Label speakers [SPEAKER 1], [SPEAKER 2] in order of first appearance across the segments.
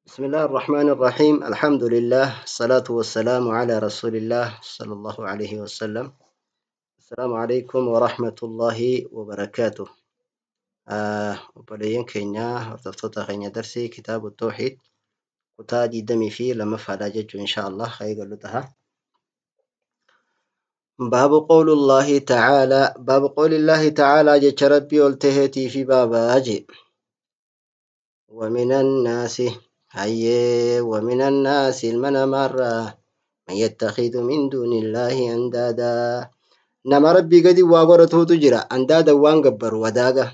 [SPEAKER 1] بسم الله الرحمن الرحيم. الحمد لله، الصلاة والسلام على رسول الله صلى الله عليه وسلم. السلام عليكم ورحمة الله وبركاته. Obboleeyyan keenya, hordoftoota keenya, darsii kitaabu tawxiid kutaa 22ffaadha jechuu insha Allah eegallu taha. باب قول الله تعالى، باب قول الله تعالى، jecha Rabbii ol taheetii fi baabaa je. ومن الناس، hayyee، ومن الناس، ilma namaarraa، من يتخذ من دون الله أندادا، nama Rabbii gadi waa godhatuutu jira، أندادا waan gabbaru wadaaga،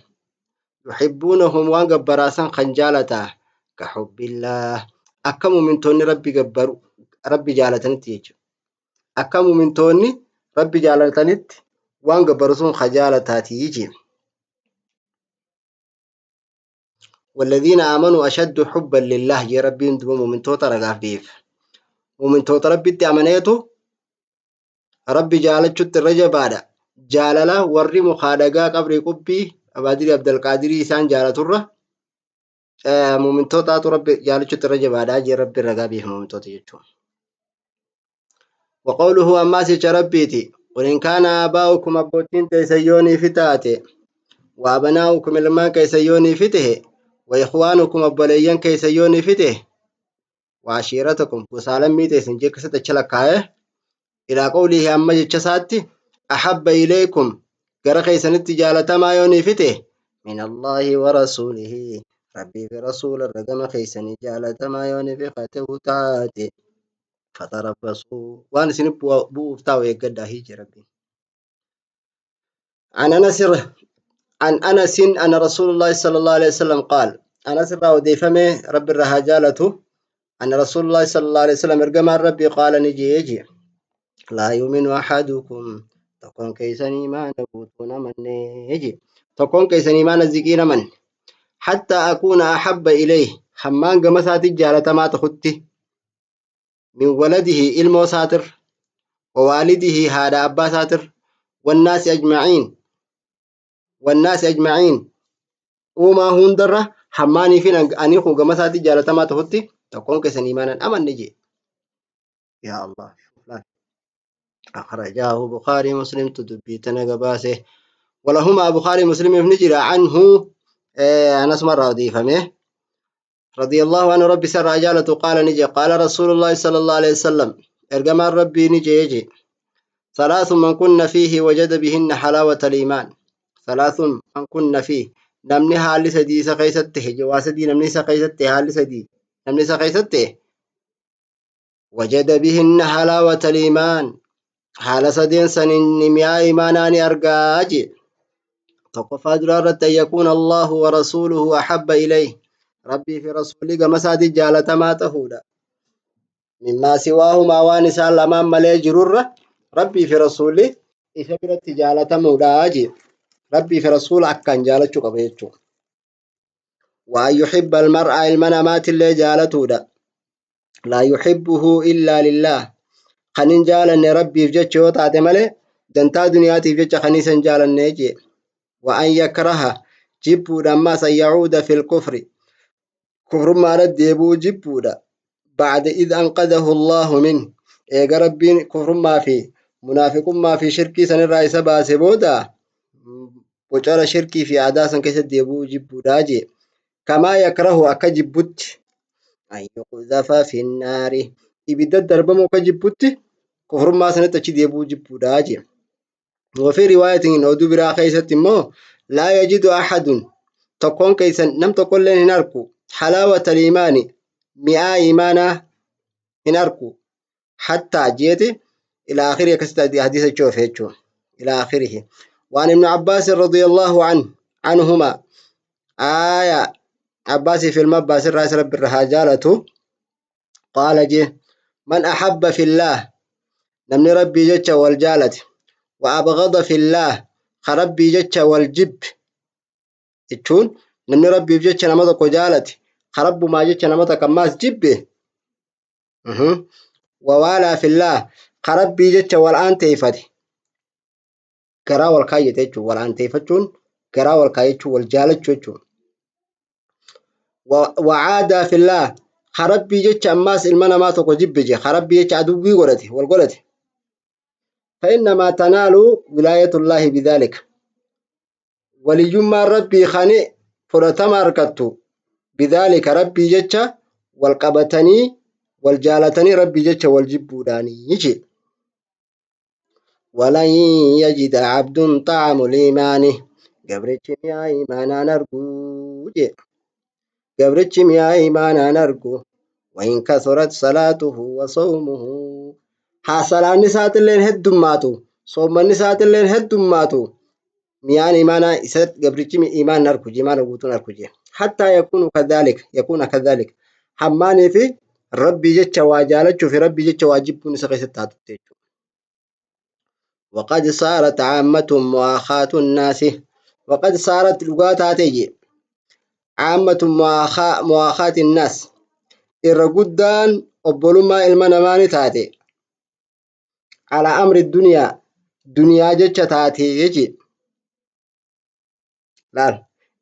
[SPEAKER 1] يحبونهم، waan gabbaraasan kan jaalataa، كحب الله، akka mumintoonni Rabbi gabbaru, Rabbi jaalatanitti jechuudha. Akka mumintoonni Rabbi jaalatanitti waan gabbaru sun ka jaalataatii jee. والذين آمنوا أشد حبا لله jee Rabbiin. Duba mumintoota ragaaf beef. Mumintoota Rabbitti amaneetu Rabbi jaalachutti irra jabaadha. Jaalala warri mukaa, dhagaa, qabrii, qubbii, abaadirii, abdalqaadirii isaan jaalaturra mumintootaatu Rabbi jaalachutti irra jabaadha jee Rabbi ragaa beef mumintoota jechuudha. وقوله، ammaas jecha Rabbiiti، قل إن كان آباؤكم، abbootiin teessan yoonii fi taate، وأبناؤكم، ilmaan keessan yoonii fi tahe، وإخوانكم، obboleeyyan keessan yoonii fi tahe، وعشيرتكم، gosaalammii teessan jee akkasitti achi lakkaa'e، إلى قوله، amma jecha isaatti، أحب إليكم، gara keessanitti jaalatamaa yoonii fi tahe، من الله ورسوله، Rabbii fi rasuula irra gama keessanii jaalatamaa yoonii fi ta'uu taate، فتربصوا، waan isin bu'uuf taa'u eeggadhaa jee Rabbiin. عن أنس عن أنس أن رسول الله صلى الله عليه وسلم قال، أنس irraa odeeffame، Rabbi irraa haa jaalatu، أن رسول الله صلى الله عليه وسلم، ergamaan Rabbii، قال، ni jee: لا يؤمن أحدكم، tokkoon keessan imaana guutuu namanne jee, tokkoon keessan imaana ziqii namanne، حتى أكون أحب إليه، hammaan gama isaatti jaalatamaa tahutti، من ولده، ilmoo isaatir، ووالده، haadha abbaa isaatir، والناس أجمعين، والناس أجمعين، uumaa hundarra hammaanii fi ani kun gama isaatti jaalatamaa tahutti tokkoon keessan imaanan amanne jee. Yaa Allah. أخرجاه بخاري مسلم dubbii tana gabaase. ولهما، بخاري مسلم ni jira، عنه، أنس marraa odeeffame، رضي الله عنه، Rabbi isarraa jaalatu، قال، ni je، قال رسول الله صلى الله عليه وسلم، ergamaan Rabbii ni jee: ثلاث من كن فيه وجد بهن حلاوة الإيمان. ثلاث من كن فيه، namni haalli sadii isa keessatti tahe, waa sadii namni isa keessatti, haalli sadii namni isa keessatti, وجد بهن حلاوة الإيمان، haala sadeen saniin mi'aa imaanaa ni argaa jee. Tokkoffaa duraa irratti، أن يكون الله ورسوله أحب إليه، Rabbii fi rasuulli gama isaatii jaalatamaa tahuudha، مما سواهما، waan isaan lamaan malee jirurra Rabbii fi rasuulli isa biratti jaalatamuudha jee. Rabbii fi rasuula akkaan jaalachuu qaba jechuudha. وأن يحب المرء، ilma namaatillee jaalatuudha، لا يحبه إلا لله، kan hin jaalanne Rabbiif jecha yoo taate malee dantaa duniyaatiif jecha kan isa hin jaalanne jee. وأن يكره، jibbuudha ammaas، أن يعود في الكفر، kufrummaadha deebi'uu jibbuudha، بعد إذ أنقذه الله منه، eega Rabbiin kufrummaa fi munaafiqummaa fi shirkii sanirraa isa baase booda bocara shirkii fi aadaa san keessa deebi'uu jibbuudha jee. كما يكره، akka jibbutti، أن يقذف في النار، ibidda darbamuu akka jibbutti kufrummaa sanatti achi deebi'uu jibbuudha jee. وفي رواية، oduu biraa keessatti immoo، لا يجد أحد، tokkoon keessan nam tokkolleen hin arku، حلاوة الإيمان، mi'aa imaanaa hin arku، حتى jeeti إلى آخره. Akkasitti hadiisa jechuu jechuudha، إلى آخره. وعن ابن عباس رضي الله عنه عنهما، آية عباس في المباس الرئيس، Rabbi irraa haa jaalatu، قال je: من أحب في الله، namni Rabbii jecha wal jaalate، وأبغض في الله، ka Rabbii jecha wal jibbe jechuun namni Rabbiif jecha nama tokko jaalate, ka Rabbumaa jecha nama takka ammaas jibbe، ووالى في الله، ka Rabbii jecha wal aanteeffate, garaa wal kaayyate jechuudha. Wal aanteeffachuun garaa wal kaayyachuu, wal jaalachuu jechuudha. وعادى في الله، Ka Rabbii jecha ammaas ilma namaa tokko jibbe je ka Rabbii jecha aduwwii godhate wal godhate. فإنما تنال ولاية الله بذلك وليما ربي خاني فرتما أركتو بذلك ربي جتشا والقبتني والجالتني ربي جتشا والجبوداني يجي. ولن يجد عبد طعم الإيمان قبرتش يا إيمانا نرجو قبرتش يا إيمانا نرجو وإن كثرت صلاته وصومه haa salaanni isaatilleen heddummaatu soommanni isaatilleen heddummaatu mi'aan imaanaa isa gabrichi imaan arku imaana guutuun arku jee hattaa yakuunu kadhalik yakuuna kadhalik hammaanii fi rabbii jecha waa jaalachuu fi rabbii jecha waa jibbuun isa keessatti taatutti jechuudha. وقد صارت عامة مؤاخاة الناس وقد صارت لغات عامة مؤاخاة الناس إرقدان أبولما المنمان تاتي على أمر الدنيا دنيا جتش تاتي يجي laal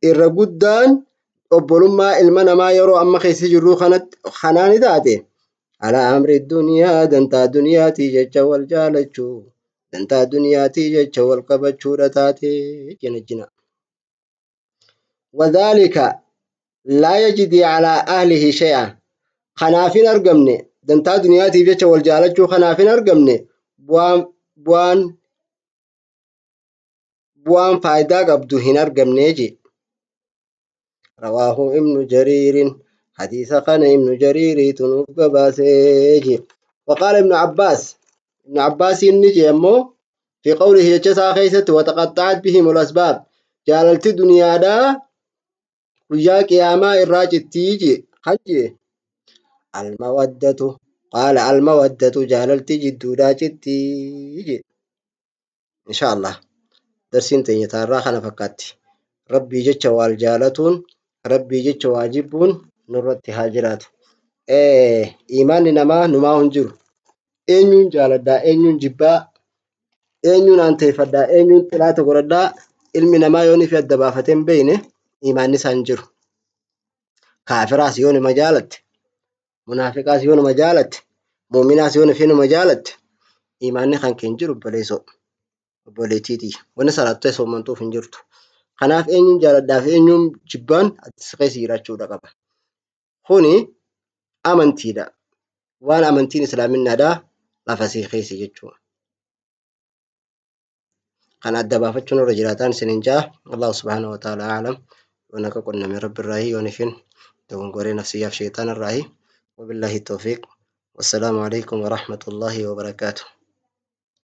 [SPEAKER 1] irra guddaan obbolummaa ilma namaa yeroo amma keessa jirru kanaani taate alaa amri duniyaa dantaa duniyaatii jecha wal jaalachuu dantaa duniyaatii jecha wal qabachuudha taate jina jina. وذلك لا يجدي على أهله شيئا kanaaf hin argamne dantaa duniyaatiif jecha wal jaalachuu kanaaf hin argamne bu'aan faayidaa qabdu hin argamne je. رواه ابن جرير حديث كان ابن جرير تنوف قباسي. وقال ابن عباس ابن عباس النجي أمو في قوله يجسا خيست وتقطعت بهم الأسباب جاللت دنيا دا ويا قياما الراجل تيجي خجي المودة قال المودة جاللت جدو دا جتيجي إن شاء الله درسين تيني خنا فكاتي ربي جتش والجالتون ربي جتش واجبون نرتي هاجرات إيمان نما نما هنجر eenyuun jaaladhaa eenyuun jibbaa eenyuun aanteeffadhaa eenyuun xilaata godhadhaa ilmi namaa yoon ifi adda baafatee hin beekne imaanni isaa hin jiru. Kaafiraas yoo nima jaalatte munaafiqaas yoo nima jaalatte muuminaas yoo nima jaalatte imaanni kan kee hin jiru obboleessoo obboleettiitii wanni salaattee soomantuuf hin jirtu. Kanaaf eenyuun jaaladhaa fi eenyuun jibbaan ati keessa jiraachuudha qaba. Kuni amantiidha. Waan amantiin islaaminaadhaa lafa sii keessa jechuudha. Kan adda baafachuun irra jiraataan isiniin jaa Allah subhaanahu wa ta'ala a'lam. Yoon akka qunname rabbi irraahi yoon ifin dogongoree nafsiyyaaf sheexaan irraahi. وبالله التوفيق والسلام عليكم ورحمة الله وبركاته.